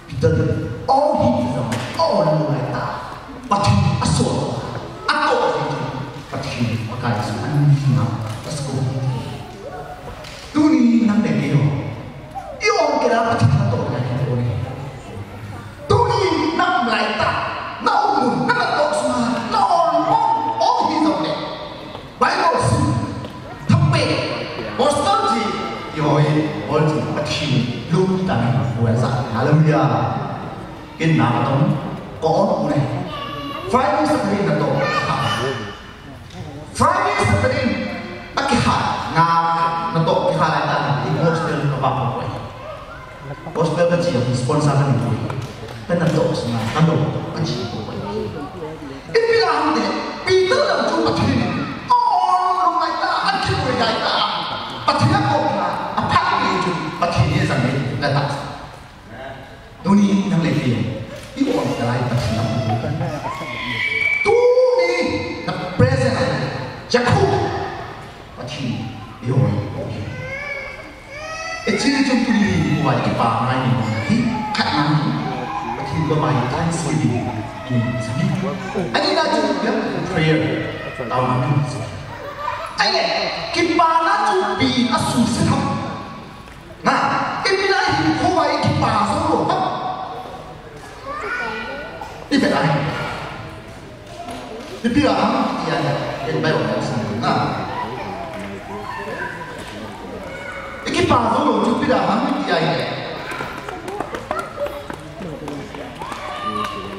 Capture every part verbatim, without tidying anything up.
Peter, all he is a, all no matter. Pathen asol, ato, Pathen, Pakai Jesu, ani na, let's go. Tuni nang le kei ho. I-ol kei a Pathen natoh ngai kei ho. Tuni nang lai tah, na-ol mun, na natoh sunga, na-ol mun, ol hi jong le. Bible sim, thapeh, gospel ji, i-ol, ol ji, Pathen, lung tah in, ol sa, hallelujah. Ken na katong, ko-ol u ne. Friday, Saturday natoh. Friday, Saturday, akikha, nga, natoh, kikha lai tah, i gospel kapa ko. Gospel kachi a sponsor kanei. Kanatoh sunga, kalo, kachi ko. Ipi ham tile, Peter lam chu Pathen. Oh, lungngai tah, akikoi ngai tah. Pathen ko na, aphat ni chu, Pathen ni sang ni, na ta. Tuni nang le kei, i-ol kalai Pathen lam. Tuni, na present, Jacob. Pathen, i-ol. Ichi chun tuni nikho a ikipa ngai ni hi, khatna hi, Pathen koma hi thanksgiving. Ani na chu prayer. Taona. Ahile, kipana chu ipi a suse ham. Na, ipi lai hinkho a ikipa jou lou ham. Ipi lai. Ipi a ham tia, en bai wa sin na. Ikipa jou lou chu ipi a ham tia.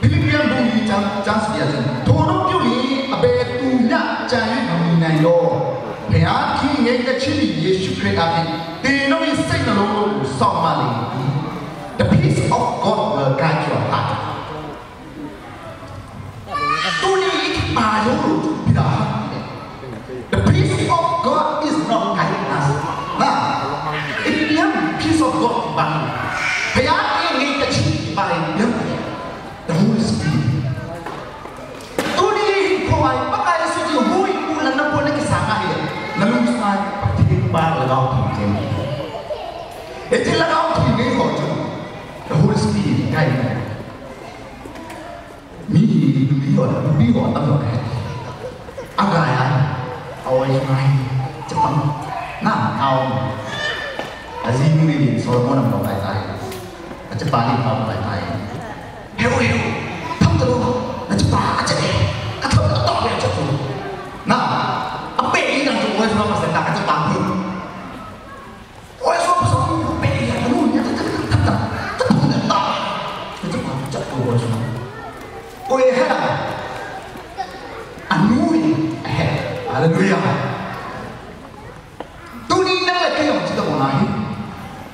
Philippian bung li chang, chang sia chang. Thonom piu li, abe tu nya chang li ngai lo. Phe a ki ngai ka chi ni Jesu Christ a ki. Te no i sei na lo lo sa ma le. The peace of God will guide your heart. Tuni ikipa jou lou chu ipi ham. The peace of God is not guiding us. Na, ipi ham peace of God ikipa. Phe a ki ngai ka chi ikipa ipi ham. The Holy Spirit. Tuni hinkho a Pakai Jesu chu huhhingpu lamna pon a kisang ahi. Na lungsunga Pathen pa lhagao theng cheng. Hiche lhagao theng nei ho chu the Holy Spirit guide. Mi hi, mi ho, mi ho tam ho. Agai a, aoi mai, chapang, na, ao. Aji nu ni Solomon am lo kai tai. Achapa ni pa lo kai tai. Heu, heu. Tham ta lo. Achapa, ache. Atham ta to, ache to. Na, ape ni nang tu oi ma sa na achapa ni. Oi so so pe ya nu ni ta ta ta ta ta ta ta. Achapa, achapa oi so. Oi he. Anu ni. He. Hallelujah. Tuni nang le kei jong chu tabang ahi.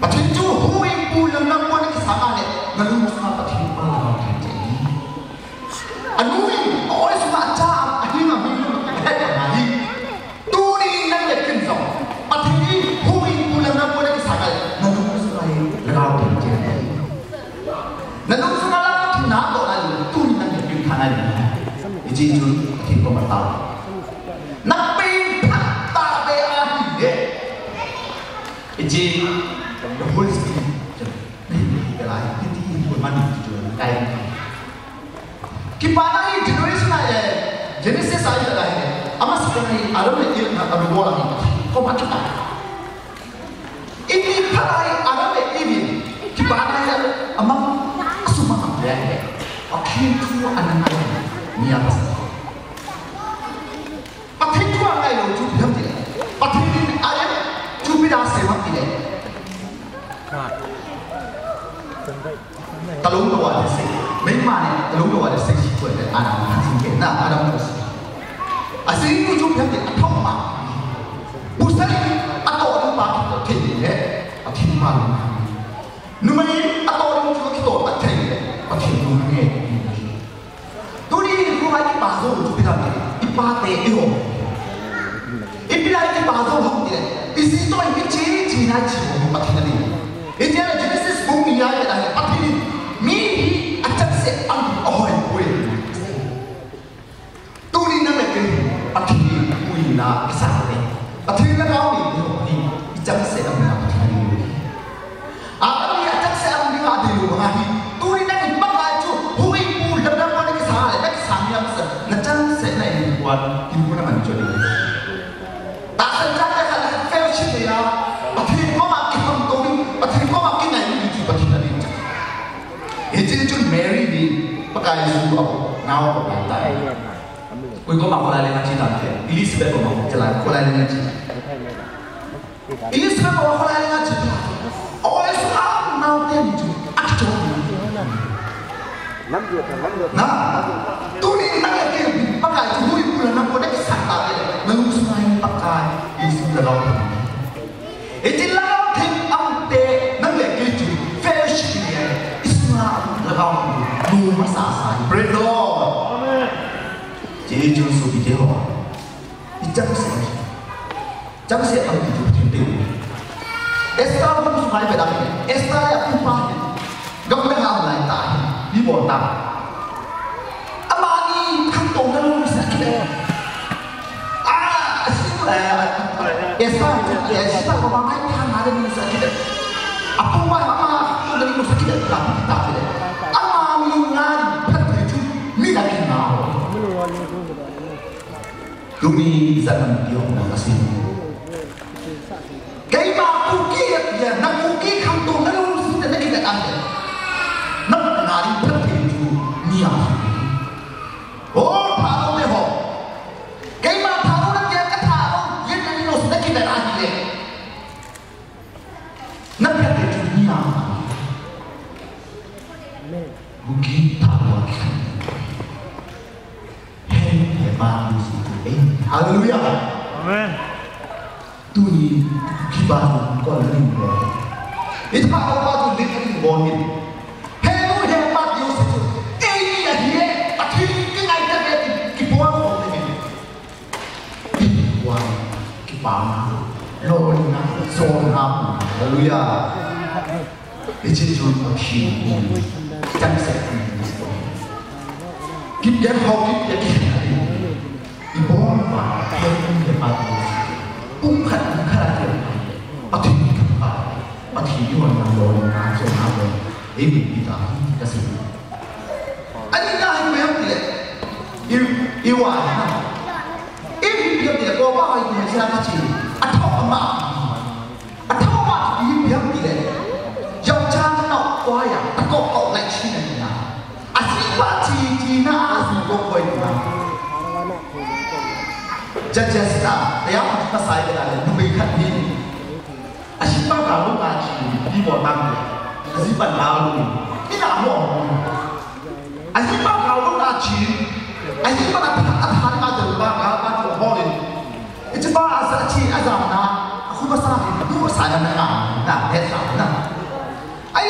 Pathen chu huhhingpu lamna pon a kisang a le, na lungsunga Pathen pa lhagao theng cheng. Anu in, a-oi sunga acha, ahing a hing, ahet ahi. Tuni nang le kei jong, Pathen in huhhingpu lamna pon a kisang a le, na lungsunga hi lhagao theng cheng. Na lungsunga lhagao theng natoh a le, tuni nang le kei tha nai le. Hiche chun, Pathen koma tao. Na pen phat tah be ahi le. Hiche, the Holy Spirit. Nei, nei, belai, hiti, hiti, man, hiti, kai. Kipana hi generation a, eh, Genesis a hi belai, eh. Amasa hi, Adam le Eve na, Adam le Eve. Ko ma kita. Iti phat a hi, Adam le Eve. Kipana hi, ama, asuma ma, eh. Akin tu anang ai, ni apa sa. Pathen thu angai lou chu ipi ham tile. Pathen in Adam chu ipi a asem ham tile. Talou lou a asei. Meima ni talou lou a asei chu ipi le Adam a asei ke na Adam a asei. Asei nu chu ipi ham tile athao ma. Pasal atoh ding pa kitoh thei le. Pathen pa lou. Numei atoh ding chu kitoh thei le. Pathen lou nge. Tuni nikho a ikipa jou chu ipi ham tile, ipa te eiho. Ipi a ikipa jou ham tile, isi toh ipi chi chi na chi ho Pathen ahi. Hiche a Genesis bung ni a ipi ahi, Pathen in mi hi achangseh a ahoi poi. Tuni nang le kei Pathen puina kisah le. Pathen lhagao nei ho hi ichangseh a Pathen ahi. Adam hi achangseh a dinga adei lou banga hi. Kai su a, nao a, ta. Kui ko ma ko la le na chi ta ke. Elizabeth ko ma ko la, ko la le na chi. Elizabeth ko ma ko la le na chi ta. O, e su a, nao te ni chu. A ki cho. Na. Tuni na le ke, pa kai chu hui pula na ko le sa ta ke. Na lu su mai pa kai. Elizabeth la. Iti lhagao theng a umte, nang le kei chu fellowship ni e, isunga lhagao nu masa sa. Praise the Lord. Amen. Jesu Kristo ho. I chang se. Chang se ang tu theng te. Esther bu su mai pe dang. Esther ya pu pa. Gam na ha lai ta. Ni bol ta. Amani khangtou na lungsa kit e. Ah, asi, eh, Esther, eh, Esther ko ba mai tha na lungsa kit e. Apu ba ama khangtou na lungsa kit e. Ta, ta kit e. Amani ngan phat thei chu mi la kin na ho. Tuni zan ti ho na asi. Keima Kuki, ya, na Kuki khangtou na lungsi te na kivet a. Na ngari phat thei chu ni a. O, phalou te ho. Keima phalou na ke ka thalou, ye na ni no na kivet a hi le. Na phat thei chu ni a. Kuki thalou a ki. He, he, ma, ni si tu. Hallelujah. Amen. Tuni, kipa ko na ling ko. Ita pa ko pa tu ling ling ko ni. He nu he pa Dios tu. Ei ni a hi e, a thi ki ngai ta be ki po ko ni. Ki wa, kipa na. Lo na, so na. Hallelujah. Hiche chu Pathen in chang seh in kipia ho kipia kipia. Ibon ba, ibon ba. Pumkhat, pumkhat a kipia. Pathen kipia. Pathen ibon ba lo na so na lo. Ibon kita kasih. Ani na hi mayam tile. I, iwa na. Ibi pi tile ko ba hi mayam sila kachi. Atho ama. Atho ama ibi pi tile. Yau cha na ko ya. Ko ko lai chi na na. Asi pa chi chi na asi ko ko na. Judges na. Ya pa sai na. Numei khat ni. Ajipa ka lo na chi, ni mo tang. Ajipa na lo. Ina mo. Ajipa ka lo na chi. Ajipa na ta ta na ta ba ka ba to ho le. Ajipa asa chi asa na. Aku ba sa ni, du sa na na. Na, he sa na. Ai,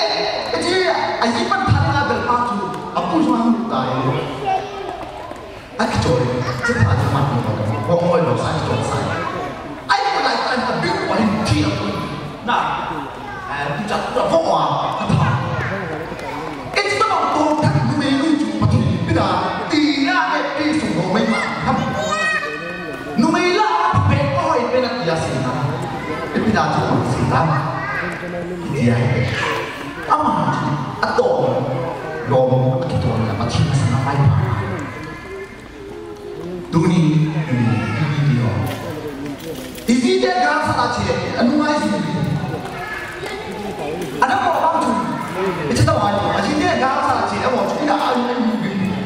aji, ajipa ta na ba pa tu. Aku juang ta. Akichoi, chupha chupha ni ko ko ko lo sa kichoi sa. Ai ko lai tan ka bi ko hin ti ko. Na. Ai ku cha ku vo a. Ita ma to ta numei lu chu pa tu pi da. Ti na ne pi su no mai ma. Numei la pe ko hoi pe na ti a si na. Pi da chu si ta. Ti a. Ama a to. Lo mo a ki to na ma chi sa na mai. Tuni, tuni, tuni, tuni. Ijite galsat a che, anu ngai si. Ana ko bang chu. Ichi ta wai, ajite galsat a che, amo chu ina ai ai ni.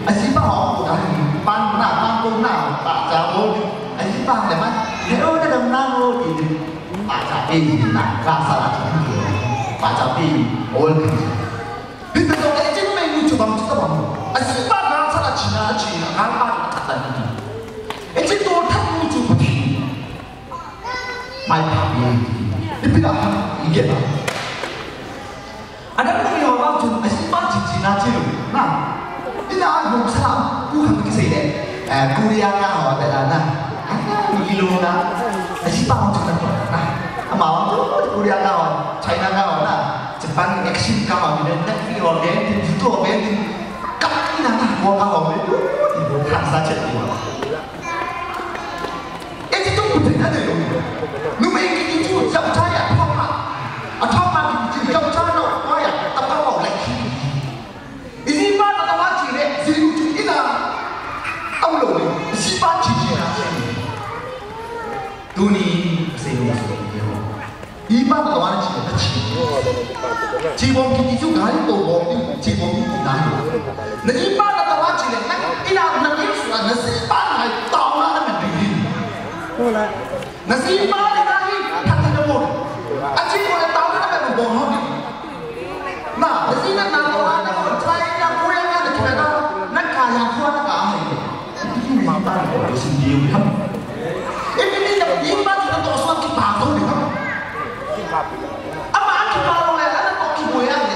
Aji pa ho ko da ni. Pan na, pan ko na, pa cha ko. Aji pa le man. Hero da dam na mo ti. Pa cha pe ni na, galsat a che. Pa cha pe. All. Hita to, eh, chin mai nu chu bang chu ta bang. Ajipa galsat a china, china, galpa ta ta ni. Eh, chin to tha nu chu pa thi. Mai pa ni. Ipi da ha, i ge ba. Ana ko yo ba chu, ajipa chi china chi lu. Na. Ina a lu sa, ku han ki sei le. Eh, Korea ka ho, da da na. Ah, ni lo na. Ajipa ho chu na. Na. Ama ho chu, Korea ka ho, China ka ho na. Japan action ka ma ni ne fi ho ve ni ju to ve ni ka ni na na ko ka ho ve ni ka sa che ni. E ti tu ku te na de lo. Nu me ki ni ju ja cha ya pa ma. A pa ma ki ju ja cha no pa ya ta pa ma le ki. Iji pa ta ma chi le ji ju ina. Am lo ni. Ji pa chi ji na. Tuni, sei lo so. Ipa ka wana chi ka chi. Chi Bom kiti chu gari to bom ni, chi bom ni ti na. Na in pa na taona chi le, na ina na ni su na si pa na taona na na ni. Na si pa na na ni, kati na mo. A chi ko na taona na na bom ho ni. Na, na si na na taona na mo, chai na ko ya na na kina na, na ka ya ko na ka hai. Iti ni ma pa na ko si ni ha. Iti ni na ni pa na to so ki pa to ni ha. Ama a kipah lou le, ana toh kiboi a le.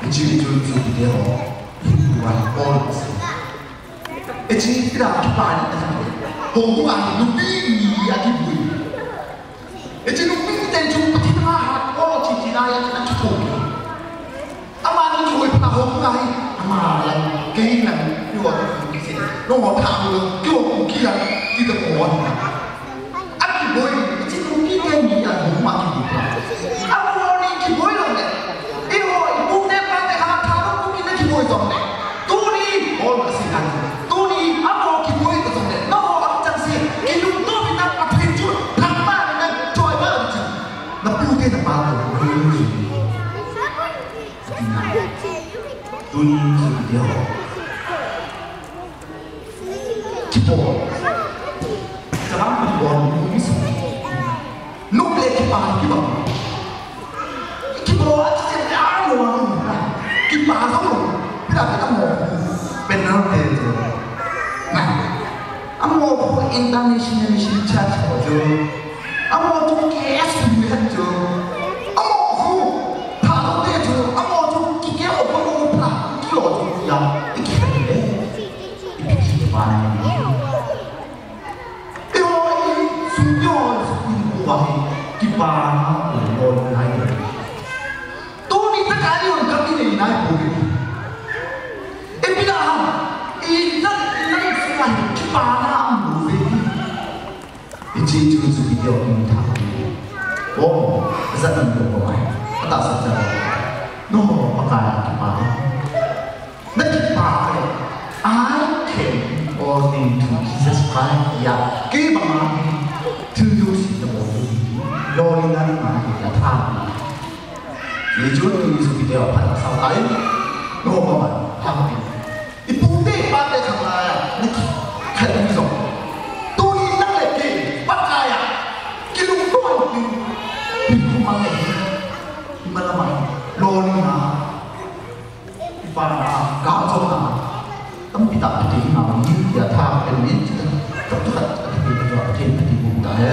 Hiche chu chu kiti ho. Hindu a Paul. Hiche kira kipah ni. Ho a nupi ni a kiboi. Hiche nupi ni ten chu Pathen a hat ko chi chi na ya na kiboi. Ama ni kiboi pha ho ka hi. Ama la kei na ni wa ki se. No mo tha mo ki o ki ya ki de ko wa. A kiboi, hiche nupi te ni a ho ma kiboi pha. A mo ni kiboi lou le. I ho i pu te pa te ha tha lo pu ki na kiboi jong le. Tuni, ol ka si kan. Tuni, a mo kiboi ta jong le. No ho a chang si, ki lung to pi na a phin chu, thang ma na choi ma chu. Na pu te na pa ko. Tuni chu kiti ho. Kibol. Salam kibol ni sa. Nop le kipah kibang. Kibol a chi le a lo. Kipah sa lo. Pila pila mo. Penalty chu. Na. Amo khu international mission charge ho chu. Amo chu K S U han chu. Amo khu pha lo te chu. Amo chu ki ke o ko ko pha ki o chu ya. I ki le. I ki ki pa na ni. I ho i su yo su ku wa hi. Ki pa na ko lo na. Tuni ta ka ni on ka ni nei nai pu ni. Ipi na ha, i na, i na su nai, kipah na am bu ve. Hiche chu chu video in tha. Bo, za nan lo ko mai. Ata sa cha. No, pa ka kipah. Na kipah le. I can all things through Jesus Christ. Ya, kibang a. Through you see the body. Lord, in the name of Jesus. Ye chu tu Jesu kiti a phat sa tai. No ba ba. Ha ba. I pu te pa te kha ma ni ki. Kha ni so. Tu ni na le ke pa ka ya. Ki lu ko ni. Ni ku ma le. Ni ma la ma. Lo ni na. I pa na ka so na. Tam pi ta pi ti na ni ya tha pe ni. Ta ta ta ti ta ti bu ta he.